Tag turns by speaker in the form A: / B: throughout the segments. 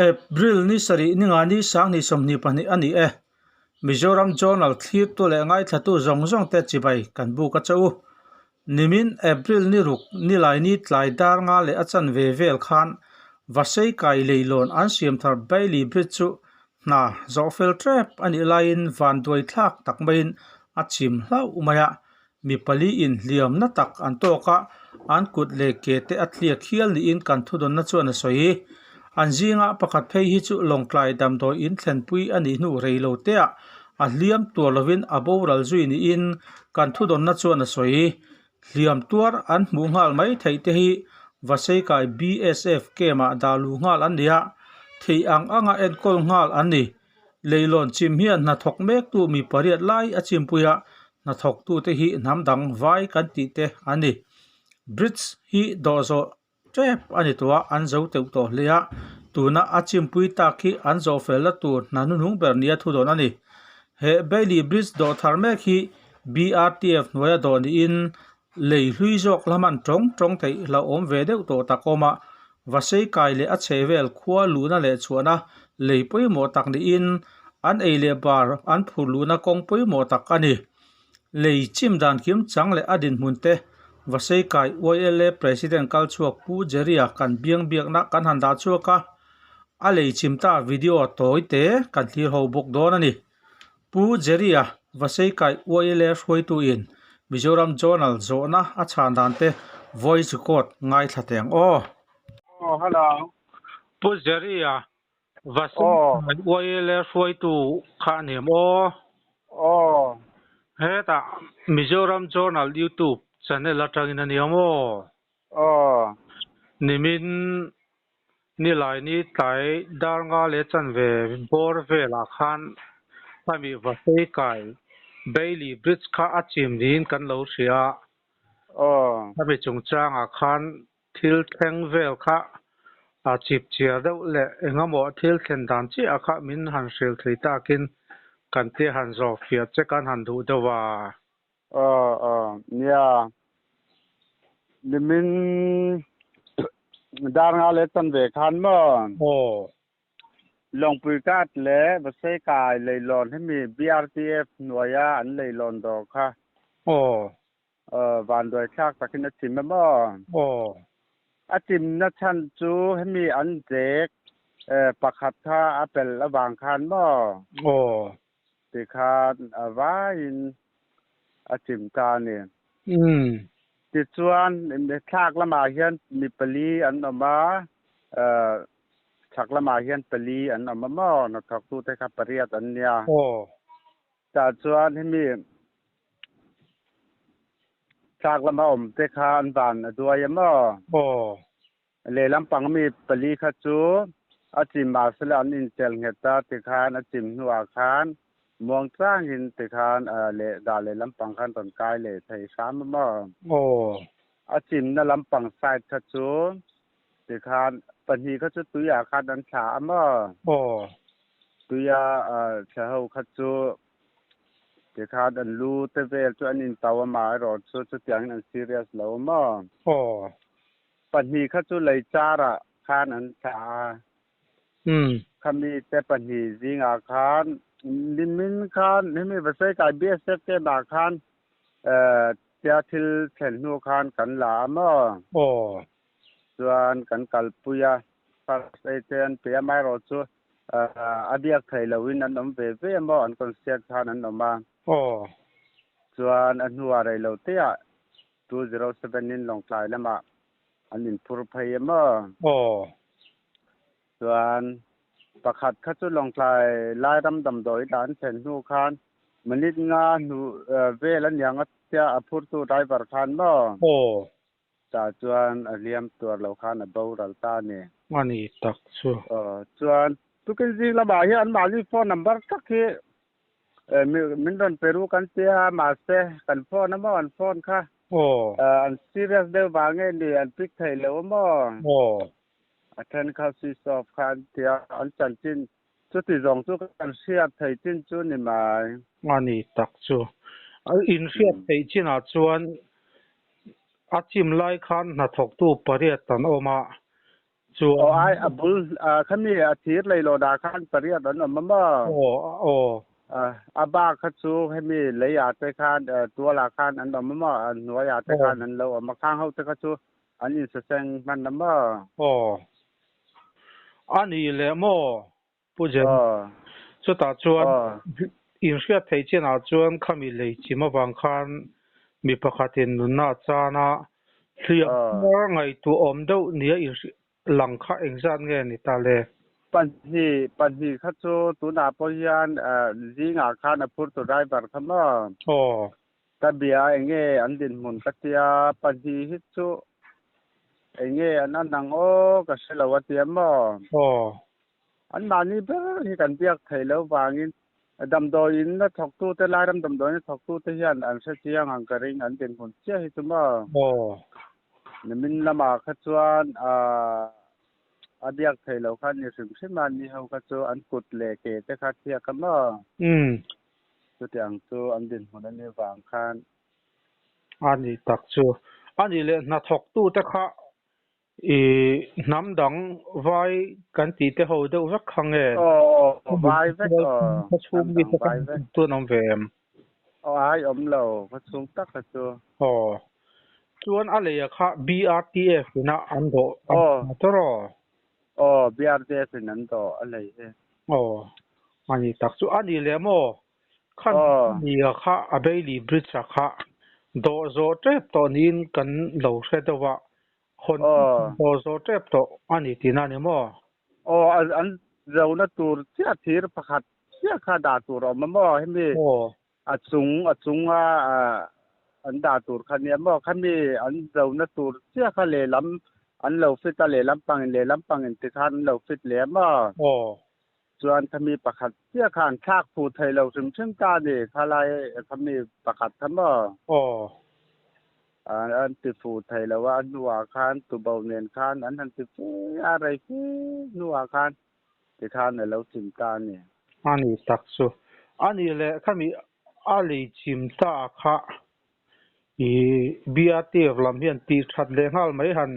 A: April ni sarih ni nga ni sanghnih sawmhnih pahnih a ni e. Mizoram Journal thlirtu leh ngaithlatu zawng zawng te chibai kan buk a che u. Nimin April ni ruk nilai ni tlai dar nga leh a chanve vel khan Vasei kai leilawn an siam thar Bailey Bridge chu hna zawh fel tep a nih laiin vanduai thlak tak maiin a chim hlauh mai a. Mi pali inhliamna tak an tawk a, an kut leh ke te a tliak hial niin kan thudawnna chuan a sawi. An zinga pakhat phei hi chu Lawngtlai damdawi inthlenpui a nih hnu rei lo teah a hliam tuar lovin a boral zui niin kan thudawnna chuan a sawi. Hliam tuar an hmuh nghal mai theih te hi Vaseikai BSF camp-ah dah luh nghal an ni a, theih ang anga enkawl nghal an ni. Leilawn chim hian hnathawk mektu mi pariat lai a chimpui a, hnathawktute hi hnam dang vai kan tih te an ni. Bridge hi dawh zawh tep a ni tawh a, an zo teuh tawh hle a, tuna a chimpui tak hi an zawh felna tur hna hnuhnung ber nia thu dawn a ni. He Bailey Bridge dawh thar mek hi BRTF hnuaia dawh niin lei hlui zawk la hman tawng tawng theih hlauhawm ve deuh tawh tak awm a, Vasei kai leh a chhehvel khua luhna leh chhuahna lei pawimawh tak niin an ei leh bar an phur luhna kawng pawimawh tak a ni. Lei chim dan kim chang leh a dinhmun te Vasei kai YLA President kal chhuak Pu Jerry-a kan biang biakna kan han dah chhuak a, a lei chim ta video tawi te kan thlir ho bawk dawn a ni. Pu Jerry-a Vasei kai YLA hruaitu in Mizoram Journal zawhna a chhan dan te voice record ngaithla teh ang aw.
B: Aw hello.
A: Pu Jerry-a Vasei kai YLA hruaitu kha a ni em aw?
B: Aw.
A: Hetah Mizoram Journal YouTube channel atangin a ni ang aw?
B: Aw.
A: Nimin Nilai ni tlai dar nga leh chanve bawr velah khan hemi Vasei kai Bailey Bridge kha a chim niin kan lo hria a. Hemi chungchangah khan thil thleng vel kha a chip chiar deuh leh engemaw thil thlen dan chiah kha min han hrilh thei takin kan tia han zawh fiah che kan han duh deuh a.
B: Aw aw nia nimin dar nga leh chanve khan maw
A: Aw.
B: Lawngpui kat leh Vasei kai leilawn hemi BRTF hnuaia an leilawn dawr kha
A: Aw.
B: Vanduai thlak takin a chim a maw?
A: Aw.
B: A chimna chhan chu hemi an zek pakhat kha a pel avang khan maw?
A: Aw.
B: Tikhan a vaiin a chim ta a ni.
A: Umm.
B: Tichuan thlak lamah hian mi pali an awm a, chhak lamah hian pali an awm a maw? Hnathawktute kha pariat an nia.
A: Aw.
B: Tah chuan hemi thlak lama awm te kha an van a duai a maw?
A: Aw.
B: Lehlam pang mi pali kha chu a chim ah sela an inchelh nghet a tikhan a chim hnuah khan muangchangin tikhan leh dah lehlam pang khan rawn kai leh thei hram a maw?
A: Aw.
B: A chimna lampang side kha chu tikhan pahnih kha chu tuiah khan an thla a maw?
A: Aw.
B: Tuia thla ho kha chu tikhan an lu te vel chu an in tau a maherawh chu chutiangin an serious lo a maw?
A: Aw.
B: Pahnih kha chu lei charah khan an thla a.
A: Umm.
B: Khami te pahnih zingah khan nimin khan hemi Vasai kai BSF camp ah khan tia thil thlen hnu khan kan la a maw?
A: Aw.
B: Chuan kan kalpui a, first aid te an pe a, amaherawh chu a biak theih lohin an awm ve ve a maw, an concert khan an awm a.
A: Aw.
B: Chuan a hnuah rei lo teah 207 in Lawngtlai lamah an inphur phei a maw?
A: Aw.
B: Chuan pakhat kha chu Lawngtlai Lairam damdawi dah an thlen hnu khan minute nga hnu vel a niang a tia a phurtu driver khan maw?
A: Aw.
B: Tah chuan a hliam tuar lo khan a boral ta a ni.
A: A ni tak chu.
B: Aw. Chuan tukin zing lamah hian anmahni phone number tak hi Min rawn pe ru kan tia mahse kan phone a maw an phone kha an serious deuh vang nge ni an pick thei lo a maw a then kha switch off kha an tia an chanchin chuti zawng chu kan hriat thei chin chu ni mai.
A: A ni tak chu in hriat theih chinah chuan a chim lai khan hnathawktu pariat an awm a. Chuan.
B: Aw ai a bul khami a thir leilo dah khan pariat an awm a maw?
A: Aw aw.
B: A bak kha chu hemi lei ah te khan tual ah khan an awm a maw? A hnuai ah te khan an lo awm a, khang ho te kha chu an insaseng hman a maw?
A: Aw. A nih leh maw Pu Jen? Chutah chuan inhriat theih chinah chuan khami lei chim avang khan mi pakhatin nunna a chan a, hliam hmar ngaihtuah awm deuh nia inhriat lang kha engzat nge ni ta le?
B: Pahnih, pahnih kha chu tunah pawh hian zingah khan a phurtu driver kha maw?
A: Aw.
B: Ka bia enge an dinhmun ka tia, pahnih hi chu enge an an ang aw ka hre lo a tia maw?
A: Aw.
B: Anmahni ber hi kan biak theih loh vangin damdawiin a thawktute, Lairam damdawiin a thawktute hian an hre chiang ang ka ring, an dinhmun chiah hi chu maw?
A: Aw.
B: Nimin lamah kha chuan a biak theih loh kha ni hrim hrim a, ni ho kha chu an kut leh ke te kha thiak a maw?
A: Umm.
B: Chutiang chu an dinhmun a nih vang khan.
A: A nih tak chu. A nih leh hnathawktute kha I hnam dang vai kan tih te ho deuh vek kha nge?
B: Aw vai vek aw.
A: Khaw chhung mi te kha tu an awm ve em?
B: Aw ai awm lo khaw chhung tak kha chu.
A: Aw chuan a lei a kha BRTF ina an dawh a tawr aw.
B: Aw BRTF in an dawh a lei hi.
A: Aw ani tak chu a ni leh maw? Khan nia kha a Bailey Bridge a kha dawh zawh tep tawh niin kan lo hre deuh a, hawn dawh zawh tep tawh a ni tihna a ni maw?
B: Aw, an zona tur chiah thir pakhat chiah kha dah tur a awm a maw? Hemi a chung a chunga an dah tur kha nia maw? Khami an zona tur chiah kha lehlam an lo fit a, lehlam pangin lehlam pangin tikhan an lo fit leh a maw?
A: Aw.
B: Chuan khami pakhat chiah kha an thlak phu thei lo hrim hrim ta a ni, khalai khami pakhat kha maw?
A: Aw.
B: An ti fu thei lo a, a hnuah khan tubo nen khan an han ti fe a, rei fe hnuah khan tikhan a lo chim ta a ni.
A: A ni tak chu. A ni leh khami a lei chim ta kha i BRTF lam hian tih that leh nghal mai han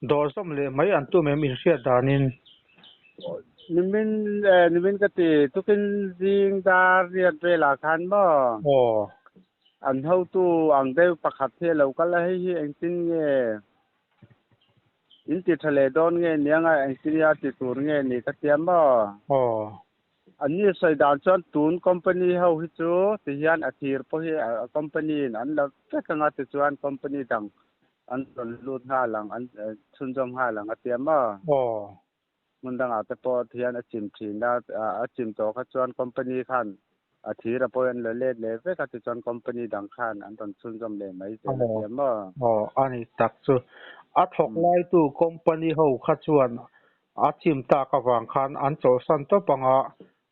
A: Dawr zawm leh mai an tum em inhriat danin.
B: Nimin nimin ka ti tukin zing dar riat velah khan maw?
A: Aw.
B: An hotu ang deuh pakhat hi a lo kal a, hei hi engtin nge in ti tha leh dawn nge niang a, engtin nge a ti tur nge ni ka tia maw?
A: Aw.
B: An ni sawi dan chuan tun company ho hi chu ti hian a thir pawh hi a company in an la vek anga tichuan company dang an rawn lut nghal ang, an chhunzawm nghal ang a tia maw?
A: Aw.
B: Hmun dangah te pawh hian a chim thin a, a chim tawh kha chuan company khan a thir a pawh an la let leh vek a tichuan company dang khan an rawn chhunzawm leh mai zel a tia maw?
A: Aw, a ni tak chu. A thawk laitu company ho kha chuan A chim tak avang khan an chawlhsan tawp anga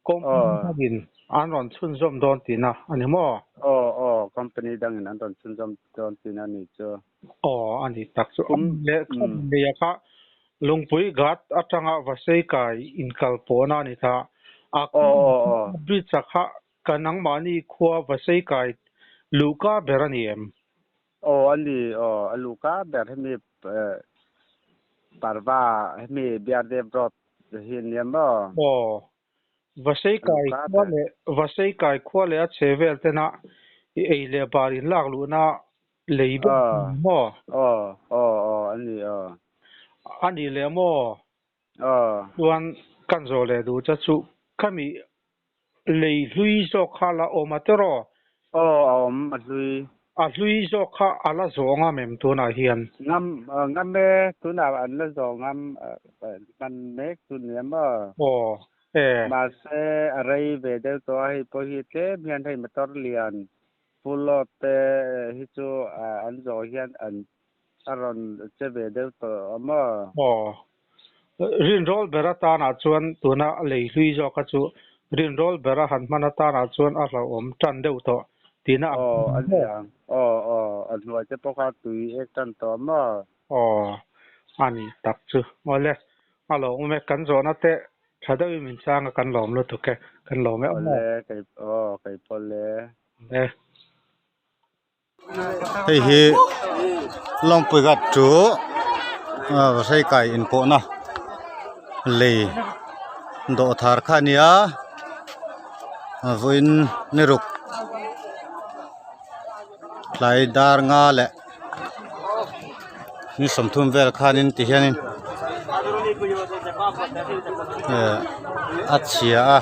A: company dangin an rawn chhunzawm dawn tihna a ni maw?
B: Aw, aw, company dangin an rawn chhunzawm dawn tihna a ni chu.
A: Aw, a ni tak chu. A leh kha leia kha Lungpui Ghat atanga Vaseikai inkal pawhna a ni ta. A bridge-a kha ka nangmahni khua Vaseikai luhka ber a ni em?
B: Aw a ni, aw a luhka ber hemi parva hemi Biardev road hi a nia maw?
A: Aw, Vasei kai khua leh Vasei kai khua leh a chhe vel tena i ei leh bar in lak luhna lei ber a ni maw?
B: Aw, aw, aw a ni aw.
A: A ni leh maw?
B: Aw.
A: Chuan kan zawh leh duh cha chu khami Lei hlui zawk kha la awm a tiraw?
B: Aw a awm a hlui.
A: A hlui zawk kha a la zawh ngam em tunah hian?
B: Ngam ngam e, tunah an la zawh ngam hman mek chu nia maw?
A: Aw e.
B: Mahse a rei ve deuh tawh a, hei pawh hi tlem hian hei motor lian full load te hi chu an zawh hian an a rawn che ve deuh tawh a maw?
A: Aw. Rinrawl ber atanah chuan tuna lei hlui zawk kha chu rinrawl bera han hman atanah chuan a hlauhawm tan deuh tawh tihna ang.
B: Aw, a ni ang. Aw, aw, a hnuai te pawh kha tui ek tan tawh a maw?
A: Aw, a ni tak chu. Awle, a lawmawm e, kan zawhna te tha deuhin min chang a, kan lawm lutuk e, kan lawm e aw maw?
B: Awle, kei, aw, kei pawh le.
A: E.
C: Hei hi Lawngpui gat chu Vaseikai inpawhna. Lei dawh thar kha a ni a vawiin ni ruk tlai dar nga leh ni 30 vel khanin ti hianin eh a chhia a.